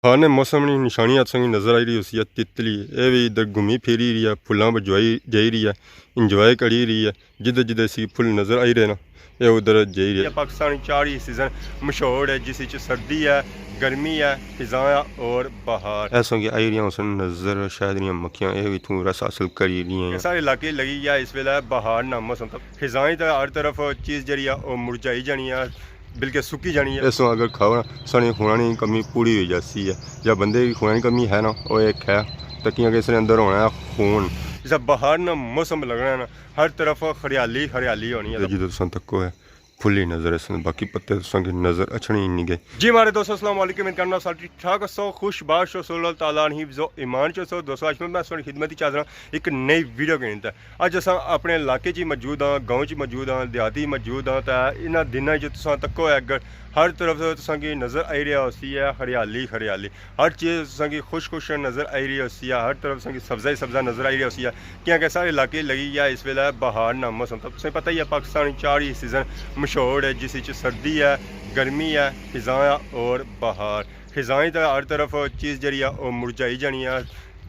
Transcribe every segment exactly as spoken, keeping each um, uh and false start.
ہر نے موسم نی نشانی اتساں کی نظر آئی رہی ہوسی ہے تتلی۔ اے وی ادھر گھمی پھری رہی ہے، پھلاں پجوائی جائی رہی ہے، انجوائے کری رہی ہے۔ جدھر جدھر اسی پھل نظر آئی رہے نا، اے ادھر جائی رہے۔ پاکستانی چار ہی سیزن مشہور ہے، جس وچ سردی ہے، گرمی ہے، خزاں ہے اور بہار۔ ایساں کی آئی رہیاں ہوسن نظر شہد نیاں مکھیاں، اے وی اتھوں رس حاصل کری رہیاں۔ سارے علاقے لگی گیا اس ویلے بہار نا موسم، تو خزاں تے ہر طرف چیز جیڑی ہے او مرجائی جانی ہے، بلکہ سکی جانی ہے۔ اس وقت اگر کھاؤ نا، ساڑی خوناں نی کمی پوری ہوئی جاسی ہے۔ یا بندے کی خوناں نی کمی ہے نا، او ایک ہے، تکیاں کہ اس نے اندر ہونا ہے خون۔ جسا بہار نا موسم لگنا ہے نا، ہر طرف ہریالی ہریالی ہونی ہے۔ جدوں تساں تکو ہے، پھلی نظر اسن، باقی پتے تساں کی نظر اچھنے ہی نہیں گئے۔ جی ماڑے دوستو، السلام علیکم، امید کرنا سارے ٹھیک ٹھاک ہوسو، خوش باش ہوسو، اللہ تعالیٰ نی حفظ و ایمان چ ہوسو۔ دوستو، اج میں ساڑی خدمت چ حاضر ہاں ایک نئی ویڈیو کے اندر۔ اج اساں اپنے علاقے چ ہی موجود ہاں، گاؤں چ موجود ہاں، دیہاتی موجود ہاں، تے انہاں دناں چ تساں تکو ہے اگر ہر طرف تساں کی نظر آئی رہیا ہوسی ہے ہریالی ہریالی، ہر چیز تساں کی خوش خوش نظر آئی رہی ہوسی ہے، ہر طرف تساں کی سبزہ ہی سبزہ نظر آئی رہیا ہوسی ہے، کیونکہ سارے علاقے لگی گیا اس ویلے بہار نا موسم۔ تو تساں پتہ ہی ہے پاکستان چار ہی سیزن مشہور ہے، جس وچ سردی ہے، گرمی ہے، خزاں ہے اور بہار۔ خزاں تے ہر طرف چیز جیڑی ہے او مرجائی جانی ہے،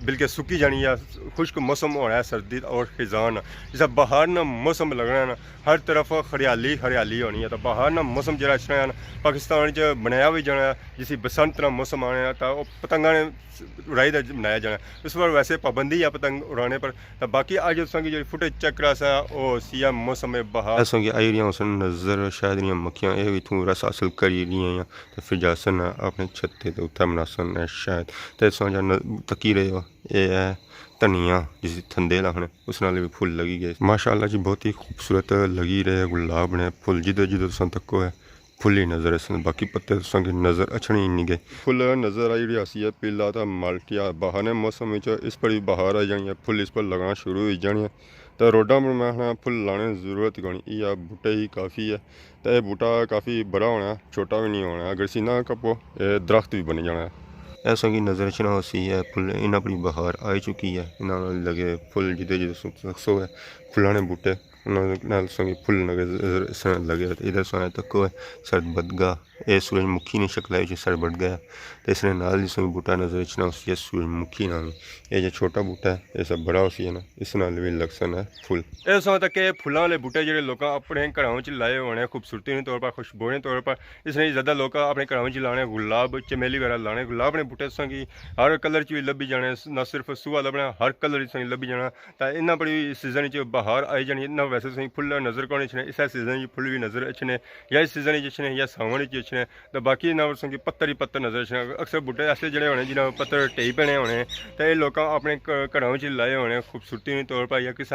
بلکہ سکی جانی ہے۔ خشک موسم ہونا ہے سردی اور خزاں نا۔ جسا بہار نا موسم لگنا ہے نا، ہر طرف ہریالی ہریالی ہونی ہے۔ تو بہار نا موسم جیڑا اچھنا ہے نا، پاکستان چ بنایا بھی جانا ہے، جسی بسنت نا موسم آنا ہے، تو او پتنگاں نے اڑائی دا منایا جانا ہے۔ اس پر ویسے پابندی ہے پتنگ اڑانے پر۔ تو باقی اج تساں کی جیڑی فوٹیج چیک کراساں، او ہوسی ہے موسم بہار۔ اساں کی آئی رہیاں ہوسن نظر شہد نیاں مکھیاں، اے وی اتھوں رس حاصل کری رہیاں ہیں۔ تے پھر جاسن اپنے چھتے تے اتھے مناسن شہد۔ تے تساں جا ن-، تکی رہے ہو، اے ہے دھنیا، جسی تھندیل آخنے، اس نال وی پھل لگی گئے۔ ماشاءاللہ جی، بہت ہی خوبصورت لگی رہے گلاب نے پھل، جدھر جدھر تساں تکو ہے پھل ہی نظر اسن، باقی پتے تساں کی نظر اچھنے ہی نہیں گئے۔ پھل نظر آئی رہیا سی ہے پیلا تے مالٹیا، بہار نے موسم وچ اس پر وی بہار آئی جانی ہے، پھل اس پر لگنا شروع ہوئی جانے ہیں۔ تے روڈاں پر میں آخنا پھل لانے نی ضرورت ہی کونی، ایہا بوٹے ہی کافی ہے۔ تے اے بوٹا کافی بڑا ہونا ہے، چھوٹا وی نہیں ہونا ہے۔ اگر اسی نہ کپو، اے درخت وی بنی جانا ہے۔ ایساں کی نظر اچھنا ہوسی ہے پھل، انہاں اپنی بہار آئی چکی ہے، انہاں نال لگے پھل جدھر جدھر سو-، سکسو ہے، پھلاں نے بوٹے، انہاں نال تساں کی پھل نظر اس طرح لگے۔ تے ادھر تساں تکو ہے سرد بدگا، اے سورج مکھی نی شکل ہے، وچ سرد بدگا ہے۔ تے اس نے نال ہی تساں کی بوٹا نظر اچھنا ہوسی ہے سورج مکھی نال۔ اے جو چھوٹا بوٹا ہے، اے سب بڑا ہوسی ہے نا، اس نال وی لگسن ہے پھل۔ اے تساں تکے پھلاں والے بوٹے جیڑے لوکاں اپنے گھراں وچ لائے ہونے، خوبصورتی نے طور پر، خوشبو نے طور پر، اس نے زیادہ لوکاں اپنے گھراں وچ لانے، گلاب، چمیلی وغیرہ لانے۔ گلاب نے بوٹے تساں کی ہر کلر چ وی لبھی جانے، نہ صرف سوہا لبھنا، ہر کلر چ تساں کی لبھی جانا۔ تے انہاں پر وی سیزن وچ بہار آئی جانی، انہاں ویسے تساں کی پھل نظر کون اچھنے، اسے سیزن وچ پھل وی نظر اچھنے، یا اس سیزن وچ اچھنے یا ساون وچ اچھنے۔ تے باقی انہاں پر تساں کی پتر ہی پتر نظر اچھنے۔ اکثر بوٹے ایسے جڑے ہونے جنہاں پتر ٹہی پینے ہونے، تے اے لوکاں اپنے گ-، گھراں وچ لائے ہونے خوبصورتی نے طور پر یا کسے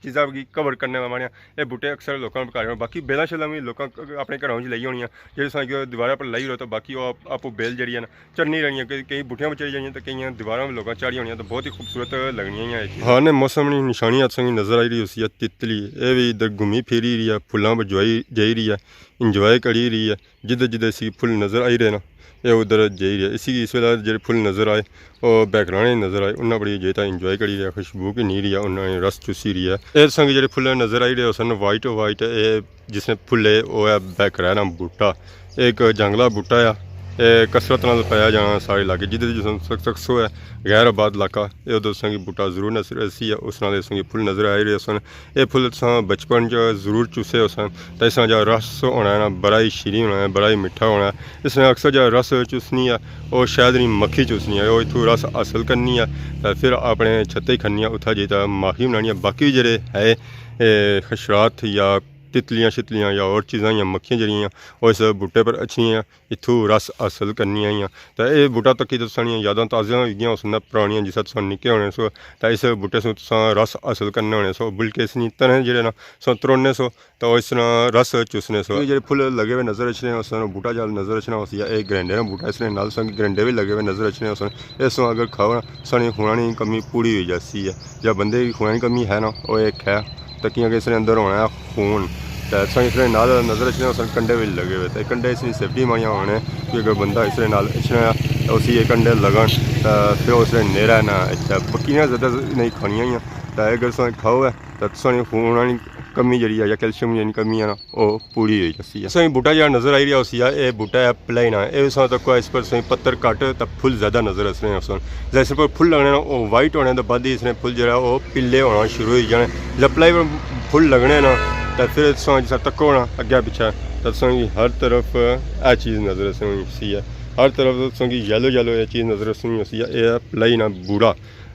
چیزاں کی کور کرنے واسطے۔ اے بوٹے اکثر لوکاں نے گھر، باقی بیلاں شیلاں وی لوکاں اپنے گھراں وچ لائی ہونیاں، جیڑے تساں کی دیواریں پر لائی رہو تے باقی او آپ، آپو بیل جیڑی ہے نا، چڑھنی رہنیاں، کئی، کئی بوٹیاں پر چڑھی جانیاں تے کئیاں دیواراں وی لوکاں چڑھی ہونیاں تے بہت ہی خوبصورت لگنیاں ہی۔ ہر نے موسم نی نشانی اتساں کی نظر آئی رہی ہوسی ہے تتلی، اے وی ادھر گھمی پھری رہی ہے، پھلاں پجوائی جائی رہی ہے، انجوائے کری رہی ہے۔ جدھر جدھر اسی پھل نظر آئی رہے نا، اے ادھر جائی رہی ہے۔ اسی کی اس ویلے جیڑے پھل نظر آئے، او بہکرانے نظر آئے، انہاں بڑی جے تاں انجوائے کری رہی ہے، خوشبو کی نہیں رہی ہے، انہاں نے رس چوسی رہی ہے۔ اے تساں کی جیڑے پھل نظر آئی رہے ہوسن وائٹ وائٹ، اے جس نے پھل ہے، او ہے بہکرا نا بوٹا۔ اے ایک جنگلا بوٹا ہے، اے کثرت نال پایا جانا سارے علاقے، جدھر جساں سک-، سکسو ہے، غیر آباد علاقہ، اے ادھر تساں کی بوٹا ضرور نظر اسی ہے، اس نال تساں کی پھل نظر آئی رہے ہوسن۔ اے پھل تساں بچپن چ ضرور چوسے ہوسن، تاں اس نا جا رس ہونا ہے نا، بڑا ہی شیریں ہونا ہے، بڑا ہی میٹھا ہونا ہے۔ اس نے اکثر جا رس چوسنی ہے، او شہد نی مکھی چوسنی ہے، او اتھوں رس حاصل کرنی ہے، تے پھر اپنے چھتے کھننی ہے، اتھا جائی تے ماہی بنانی ہے۔ باقی جیڑے ہے، اے، حشرات یا تتلیاں شتلیاں یا ہور چیزاں یا مکھیاں جیڑیاں، او اس بوٹے پر اچھنیاں، اتھوں رس حاصل کرنی آئیاں۔ تے اے بوٹا تکی تے تساں نیاں یاداں تازیاں ہوئی گیاں ہوسن پرانیاں، جس وقت تساں نکے ہونے سو، تے اس بوٹے سوں تساں رس حاصل کرنے ہونے سو، بلکہ اس نی تنے جیڑے نا تساں تروڑنے سو، تے او اس نا رس چوسنے سو۔ اے جیڑے پھل لگے ہوئے نظر اچھنے ہوسن، بوٹا جال نظر اچھنا ہوسی، اے گرینڈے نا بوٹا، اس نے نال تساں کی گرینڈے وی لگے ہوئے نظر اچھنے ہوسن۔ اس سوں اگر کھاؤ نا، تساں نی خوناں نی کمی پوری ہوئی جاسی ہے، یا بندے کی خوناں نی کمی ہے نا، او ایک ہے۔ تکیاں کہ اس نے اندر ہونا ہے خون۔ تے تساں اس نے نال نظر اچھنے ہوسن کنڈے وی لگے ہوئے۔ تے کنڈے اس نی سیفٹی مانیاں ہونے، کہ اگر بندہ اس نے نال اچھنا ہے، تے اسی اے کنڈے لگن، تے پھر اس نے نیرا نہ اچھے۔ مکھیاں زیادہ نہیں کھانیاں ہیاں۔ تے اگر تساں کھاؤ ہے، تے تساں نی خون آنی کمی جیڑی ہے یا کیلشیم نی کمی ہے نا، او پوری ہوئی جاسی ہے۔ تساں کی بوٹا جیڑا نظر آئی رہیا ہوسی ہے، اے بوٹا ہے پلائنا۔ اے تساں تکو اس پر تساں کی پتر گھٹ تے پھل زیادہ نظر اچھنے ہوسن۔ جس پر پھل لگنے نا، او وائٹ ہونے دے بعد ہی اس نے پھل جیڑا او پیلے ہونا شروع ہوئی جانے۔ جب پلائی پر پھل لگنے نا، تے پھر تساں جس تکو نا اگے پچھے، تے تساں کی ہر طرف اے چیز نظر اچھنی ہوسی ہے۔ ہر طرف تساں کی یلو یلو اے چیز نظر اچھنی ہوسی ہے۔ اے ہے پلائنا بوٹا۔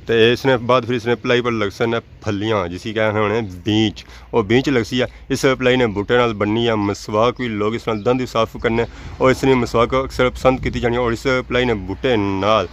تے اس نے بعد پھر اس نے پلائی پر لگسن پھلیاں، جس کی کہنے ہونے بینچ۔ او بینچ لگسی ہے۔ اس پلائی نے بوٹے نال بننی ہے مسواک وی، لوگ اس نال دند وی صاف کرنے۔ اور اس نے مسواک اکثر پسند کیتی جانی، اور اس پلائی نے بوٹے نال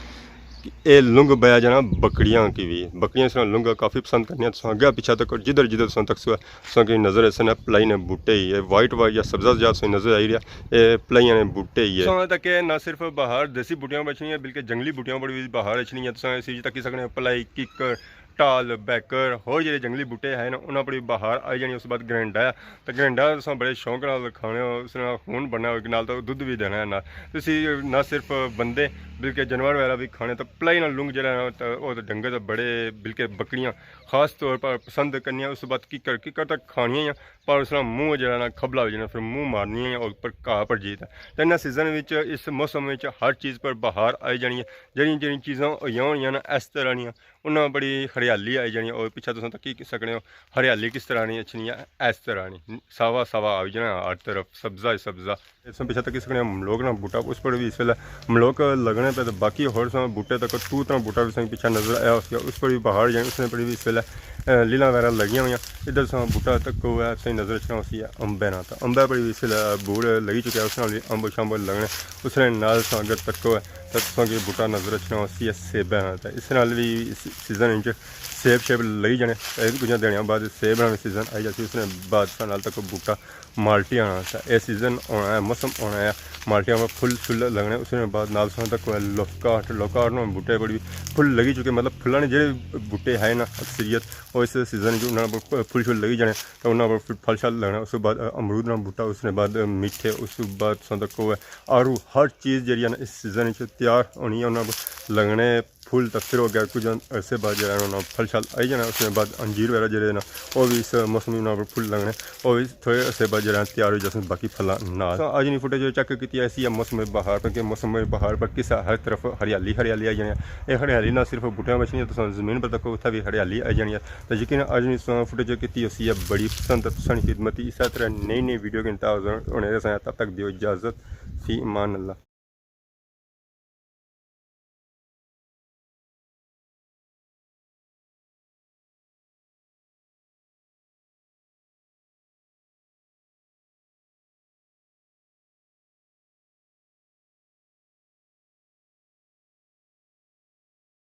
اے لنگ بیا جانا بکریاں کی وی۔ بکریاں اس نال لنگ کافی پسند کرنیاں۔ تساں اگے پچھے تکو، جدھر جدھر تساں تکسو، تساں کی نظر اس نے پلائی نے بوٹے ہی، اے وائٹ وائٹ یا سبزہ جیہا تساں کی نظر آئی رہیا، اے پلائیاں نے بوٹے ہی ہے۔ تساں تک نہ صرف بہار دیسی بوٹیاں پر اچھنی ہے، بلکہ جنگلی بوٹیاں پر وی بہار اچھنی ہے۔ تساں اس وچ تکی سکنے ہو پلائی، ککڑ، ٹال، بیکر، ہور جیڑے جنگلی بوٹے ہیں نا، انہاں پر وی بہار آئی جانی۔ اس بعد گرینڈا ہے، تے گرینڈا تساں بڑے شوق نال کھانے ہو، اس نال خون بننا ہو، نال تے دودھ وی دینا ہے نال۔ تسی نہ صرف بندے بلکہ جانور وغیرہ وی کھانے، تے پلائی نال لنگ جیڑا ہے نا، تے او تے ڈنگر تے بڑے، بلکہ بکریاں خاص طور پر پسند کرنیاں۔ اس بعد ککڑ، ککڑ تے کھانیاں ہی ہیں، پر اس نال منہ جیڑا نا کھبلا ہوئی جانا، پھر منہ مارنی ہے اور اوپر گھاہ پر جیتا۔ تے انہاں سیزن وچ، اس موسم وچ ہر چیز پر بہار آئی جانی ہے۔ جیڑیاں جیڑیاں چیزاں ہوئیاں ہونیاں نا اس طرح نیاں، انہاں بڑی ہریالی آئی جانی ہے۔ اور پچھے تساں تکی سکنے ہو، ہریالی کس طرح نی اچھنی ہے، اس طرح نی ساوا ساوا آئی جانا، ہر طرف سبزہ ہی سبزہ۔ اس پچھے تکی سکنے ہو ملوک نا بوٹا، اس پر وی اس ویلے ملوک لگنے پہ، تے باقی ہور ساں بوٹے تک توت نا بوٹا وی ساں پچھے نظر آیا ہوسی، اس پر وی بہار جانی، اس نے پر وی اس ویلے، اے، لیلاں وغیرہ لگیاں ہوئیاں۔ ادھر ساں بوٹا تک کو ہے، ساں نظر اچھنا ہوسی ہے امبے نا، تے امبے پر وی اس ویلے بوڑ لگی چکیا، اس نال وی امب شمب لگنے۔ اس نے نال ساں اگر تکو ہے، تے تساں کی بوٹا نظر اچھنا ہوسی ہے سیبے نا، تے اس نال وی اس سیزن وچ سیب شیب لگی جانے۔ اے کچھ دینے بعد سیب نا وی سیزن آئی جاسی۔ اس نے بعد ساں نال تکو بوٹا مالٹیاں نا، تے اے سیزن ہونا ہے، موسم ہونا ہے مالٹیاں پر پھل شل لگنے۔ اس نے بعد نال ساں تکو ہے لوکاٹ، لوکاٹ نا بوٹے پر وی پھل لگی چکے، مطلب پھلاں نے جیڑے بوٹے ہے نا اکثریت، او اس سیزن وچ انہاں پر پھل شل لگی جانے۔ تے انہاں پر پھر پھل شل لگنا۔ اس بعد امرود نا بوٹا، اس نے بعد میٹھے، اس بعد تساں تکو ہے آڑو، ہر چیز جیڑی ہے نا اس سیزن وچ تیار ہونی ہے، انہاں پر لگنے پھل۔ تے پھر او اگے کچھ عرصے بعد جیڑا ہے نا پھل شل آئی جانا۔ اس نے بعد انجیر وغیرہ جیڑے نا، او وی اس موسم وچ انہاں پر پھل لگنے، او وی تھوڑے عرصے بعد جیڑا تیار ہوئی جاسن باقی پھلاں نال۔ تساں اج نی فوٹیج چیک کیتی ایسی ہے موسم بہار پر، کہ موسم بہار پر کس ہر طرف ہریالی ہریالی آئی جانی ہے۔ اے ہریالی نہ صرف بوٹیاں بچنی ہے، تساں زمین پر تکو اتھا وی ہریالی آئی جانی ہے۔ تے یقین اج نی تساں فوٹیج کیتی ہوسی ہے بڑی پسند، تے تساں نی خدمت اچ اسے طرح نئی نئی ویڈیو کے انتظار ہونے رہساں۔ تب تک دیو اجازت، فی امان اللہ۔